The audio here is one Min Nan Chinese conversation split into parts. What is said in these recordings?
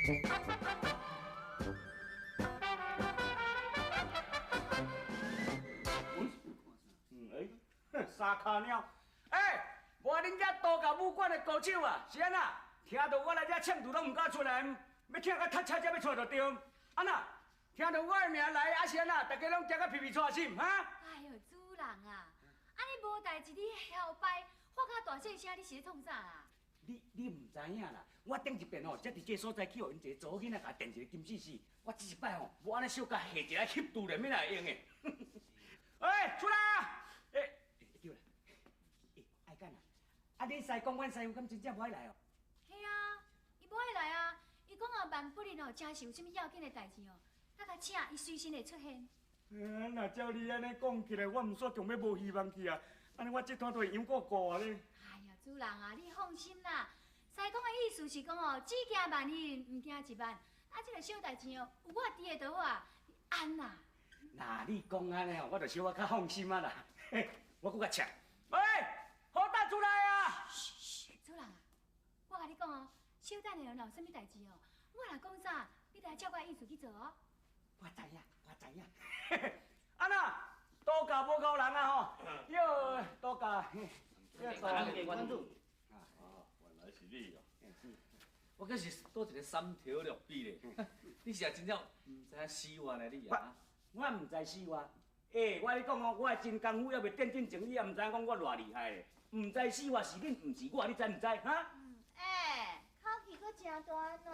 哎，三跤猫，欸，无恁遮道教武馆的高手啊，是按怎？听到我来遮呛拄拢毋敢出来，欲听甲踢车才欲出来就对。按怎？听到我的名来，啊是按怎？大家拢惊甲皮皮掣是毋？哈？哎哟，主人啊，按呢无代志你囂摆，发甲大细声，你是咧创啥啦？你毋知影啦，我顶一遍吼，才伫这个所在去予𪜶一个查某囡仔共电一个金丝丝，我这一摆吼，无按呢小共下一个翕拄咧，欲哪会用的？欸，出来啊！欸，对啦，欸，爱干啊，啊，恁师公阮师父敢真正无爱来哦？嘿啊，伊无爱来啊！伊讲啊，万不利哦，真是有啥物要紧的代志哦，咱共请伊随时会出现。若照你按呢讲起来，我毋煞强欲无希望去啊！按呢我这摊都会养顾顾啊咧。哎呀，主人啊，你放心啦。师公的意思是讲哦，只惊万一，毋惊一万。啊，这个小代志哦，有我伫的就好啊，安啦。那你讲按呢哦，我就小可较放心啊啦。我阁共请。喂，好胆出来啊！主人啊，我共你讲哦，小等下若有啥物代志哦，我若讲啥，你著爱照我的意思去做哦。我知影，我知影。按怎，道教无𠢕人啊吼，哟，道教，这道教关主。啊，原来是你哦。我阁是佗一个三头六臂咧，你是也真正毋知影死活呢你啊？我毋知死活。欸，我跟你讲哦，我的真功夫犹未练进前，你也毋知影讲我偌厉害咧。毋知死活是恁，毋是我，你知毋知？哈？欸，口气阁真大按怎？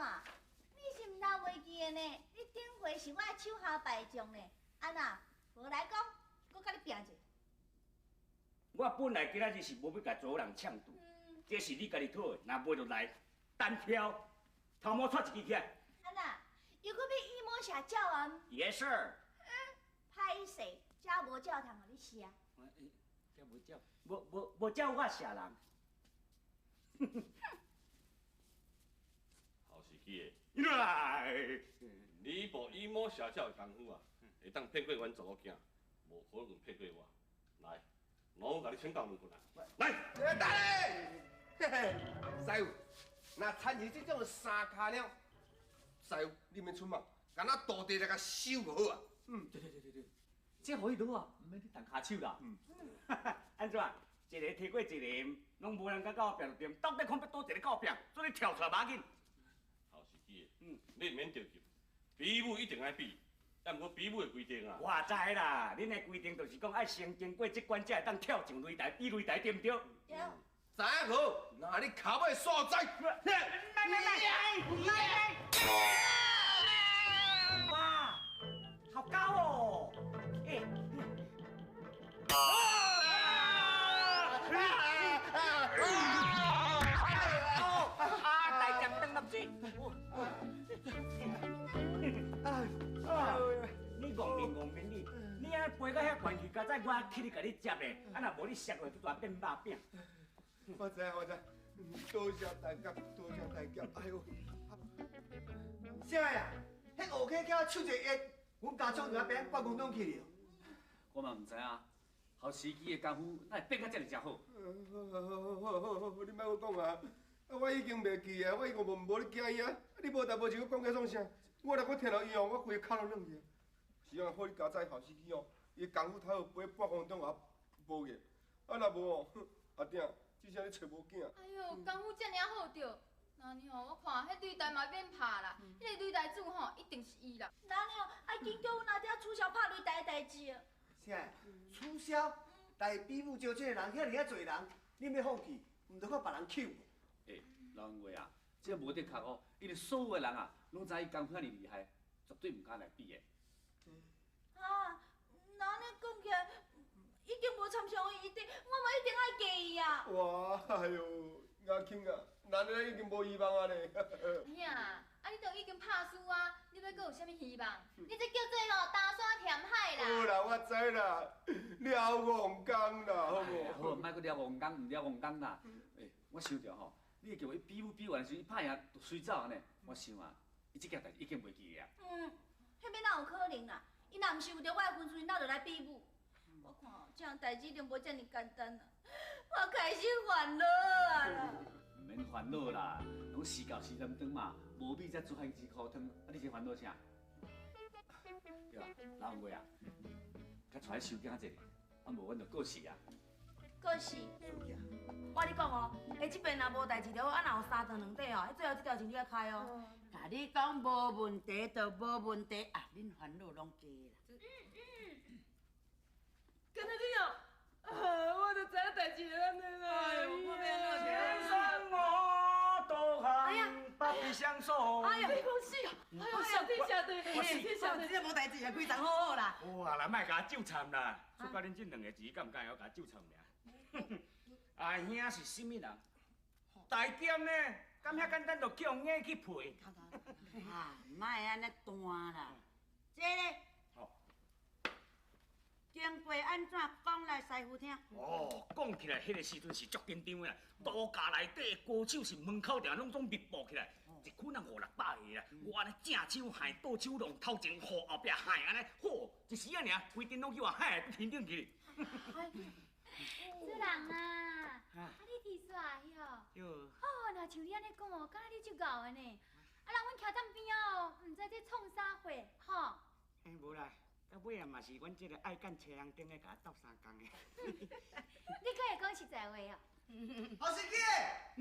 你是毋捎袂记的呢？你顶回是我的手下败将呢，按怎？无来讲，阁共你拼者。我本来今仔日是无欲共查某人呛拄，这是你家己讨的，若袂就来单挑，头毛掣一支起来。按怎？又阁欲以魔射鸟啊？Yes sir。歹势，遮无鸟通予你射。遮无鸟，无鸟我射人。好时机的。来。你部以魔射鸟的功夫啊，会当骗过阮查某囝，无可能骗过我。来，老夫共你请教两句啦。来。等咧，嘿嘿，师傅，若参像这种三跤猫，师傅你免出马，干焦徒弟来共收就好啊。嗯，对对对对对，这予伊落啊，毋免去动跤手啦。嗯。按怎？一个提过一个，拢无人敢佮我拼就对，到底看欲佗一个佮我拼，做你跳出来无要紧。好时机的，你毋免着急，比武一定爱比，啊，毋过比武的规定啊。我知啦，恁的规定就是讲爱先经过这关，才会当跳上擂台比擂台，对毋对？对。知影好，那你跤尾煞知。来来来来来！哇，好高哦！欸。啊！大剑转落水。你戆面戆面你，你按呢飞到遐悬去，佳哉我起去共你接咧，啊若无你摔落去，就变肉饼。我知我知，多谢大侠，多谢大侠，哎呦！啥呀？彼乌溪叫我手一个烟，阮家长就欲变半空中去了。我嘛毋知影，好时机的功夫，哪会变甲遮尔正好？好好好，你莫阁讲啊！啊，我已经袂记啊，我已经无咧惊伊啊。你无代无志阁讲这创啥？我若阁听著伊哦，我规个跤拢软去。是啊，好你佳哉好时机哦，伊功夫头飞半空中也无去。啊，若无哦，阿鼎，这声你揣无囝。哎哟，功夫遮尔好著，那呢吼，我看彼擂台嘛免拍啦，彼个擂台主吼一定是伊啦。那呢吼，爱紧叫阮阿鼎取消拍擂台的代志啊。啥？取消？来比武招亲的人遐尔啊济人，恁欲放弃，毋著看别人抢无？欸，老恩话啊，这无的确哦，因为所有的人啊，拢知伊功夫遐尔厉害，绝对毋敢来比的。啊，那按呢讲起来，已经无参详伊的，我嘛一定爱嫁伊啊！哇，哎哟，阿庆啊，咱呢已经无希望啊咧。兄，啊你都已经拍输啊，你欲阁有啥物希望？你这叫做吼担山填海啦！好啦，我知啦，了戆工啦，好无？好，莫阁了戆工，毋了戆工啦。欸，我想著吼，你会叫伊比武比完时，伊拍赢就随走按呢。我想啊，伊这件代志已经袂记得啊。嗯，彼欲哪有可能啦？伊若毋是为著我的分数，伊哪就来比武？我看这项代志一定无遮尔简单啦，我开始烦恼啊啦。毋免烦恼啦，拢讲事到时难断嘛，无米才煮番薯糊汤，啊，你这烦恼啥？对啊，老红月啊，较带去收惊者，啊无阮就过世啊。过世。我跟你讲哦，欸，这边若无代志就好，啊若有三长两短哦，彼最后这条情你爱开哦。共你讲无问题就无问题啊，恁烦恼拢加啦。敢若你哦，啊，我就知影代志就按呢啦。哎呦，我欲按怎？千山我独行，不必相送。哎呀，你讲死哦！哎呦，谢天谢地，谢天谢地，这无代志啊，规层好好啦。哇啦，莫共我纠缠啦，出到恁这两个字，敢毋敢会晓共我纠缠尔？阿兄是啥物人？大剑呢？敢遐简单就叫人去赔？啊，莫按呢断啦，这咧，经过按怎讲来师傅听？哦，讲起来，彼个时阵是足紧张的啦。刀架内底高手是门口定拢总密布起来，一群人五六百个啦。我按呢正手害，倒手弄，头前护，后壁害，按呢，嚯，一时仔尔，规阵拢叫我害伫天顶去。主人啊，啊你提煞哟？哦，若像你按呢讲哦，敢若你足𠢕的呢。啊，人阮徛踮边仔哦，毋知这创啥货，吼。欸，无啦，到尾啊嘛是阮这个爱干车人顶个共我斗相共的。你阁会讲实在话哦？后司机，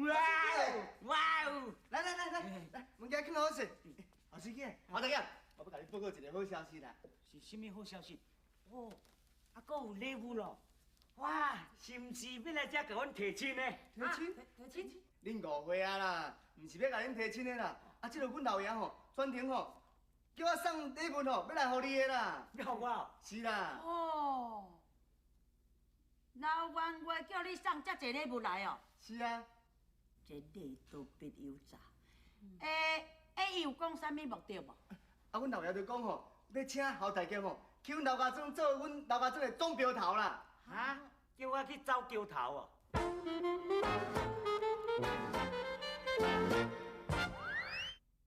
哇哦，哇哦！来来来来来，物件放好势。后司机，侯大侠，我欲共你报告一个好消息啦。是啥物好消息？哦，啊，阁有礼物咯！哇，是毋是欲来遮共阮提亲的？提亲？提亲？恁误会啊啦，毋是欲共恁提亲的啦。啊，这个阮老爷吼，专程吼，叫我送礼物吼，欲来予你的啦。欲予我？是啦。哦，老员外叫你送遮济礼物来哦。是啊。这礼多必有诈。欸欸，伊有讲啥物目的无？啊，阮老爷就讲吼，欲请侯大侠吼，去阮刘家庄做阮刘家庄的总镖头啦。啊？叫我去走桥头哦。